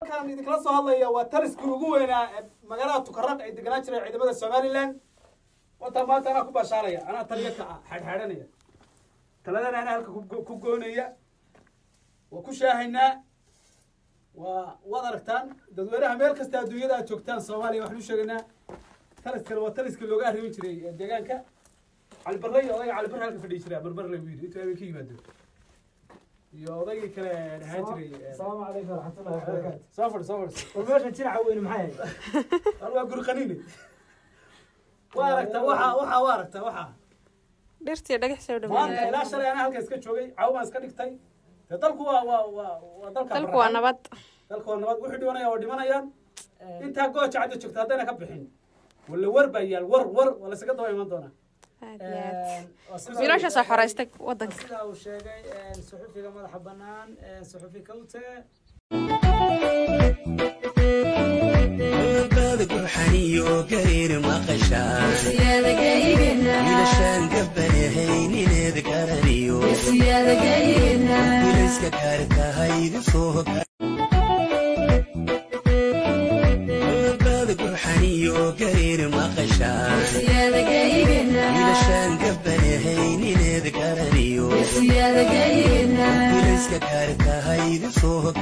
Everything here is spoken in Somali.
Halkaan idinkala soo hadlaya waa taliskii ugu weynaa ee magaalada Tukaraq ay deganaan jiray ciidamada Somaliland. Wata maanta anaa ku bashaalaya, anaa taliya ka ah, xadhxadhanaya taladana, anaa halka ku goonaya, waa ku shaahaynaa. Waa waad aragtaan dadweynaha meel kasta adduunyada aad joogtaan, Soomaaliya waxaan u sheegaynaa taliskana waa taliskii looga arrimin jiray ee deegaanka Calibarre iyo odayga Calibarre halka fadhiyi jiray Barbar lagu yidhi intuu habeen ka yimaado iyo odaygii kale ahaan jiray. Asalaamu calaykum waraxmatullahi wabarakaatu. Soo fadhi, soo fadhi. War meeshan jinaca weyne maxay ahayd? War waa guri qaniine. Waa aragtaa waxa waa aragtaa waxa dhirtii dhagax soo maanta dhaweeyay. Ilaa shalay anaa halka iska joogay, cawo baan iska dhigtay. Dee dalku waa dalka Dalku waa nabad. Dalku waa nabad. Wuxuu dhimanaya waa dhimanayaan. Intaa gooja cadda joogta haddayna ka bixin wala war baa yaal, war waa laysaga daba iman doonaa. Aad iyo aad. Waa sida- Wiilashaasoo xoreystay wadanka. Sida uu sheegay suxufiga madaxa bannaan, suxufi Kawte. Bada gurxaniyo gariir maqashaan, wiilashaan gabanahaynineed garaniyo wilayska gaartahaydu soo. Bada gurxaniyo gariir maqashaan, wiilashaan gabanahaynineed garaniyo wilayska gaartahaydu soo.